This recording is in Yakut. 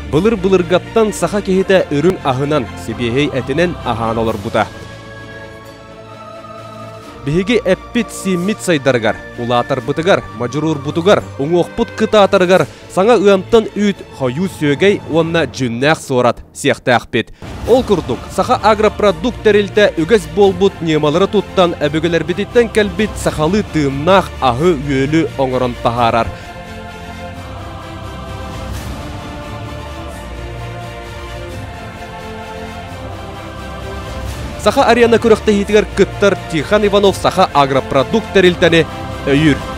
Былыр-былыргаттан саха киһитэ үрүҥ аһынан, сибиэһэй этинэн аһаан олорбута. Биһиги эппит-сииммит сайдарыгар, улаатарбытыгар, модьуруурбутугар, уҥуохпут кытаатарыгар саҥа ыамтан үүт, хойуу сүөгэй уонна дьүннээх суорат сиэхтээхпит. Ол курдук, Саха агропродукт тэрилтэ үгэс буолбут ньымалары туттан өбүгэлэрбититтэн кэлбит сахалыы тыыннаах аһы-үөлү оҥорон таһаарар. Саха арена күрэхтэһиитигэр кыттар Тихон Иванов Саха агропродукт тэрилтэни өйүүр.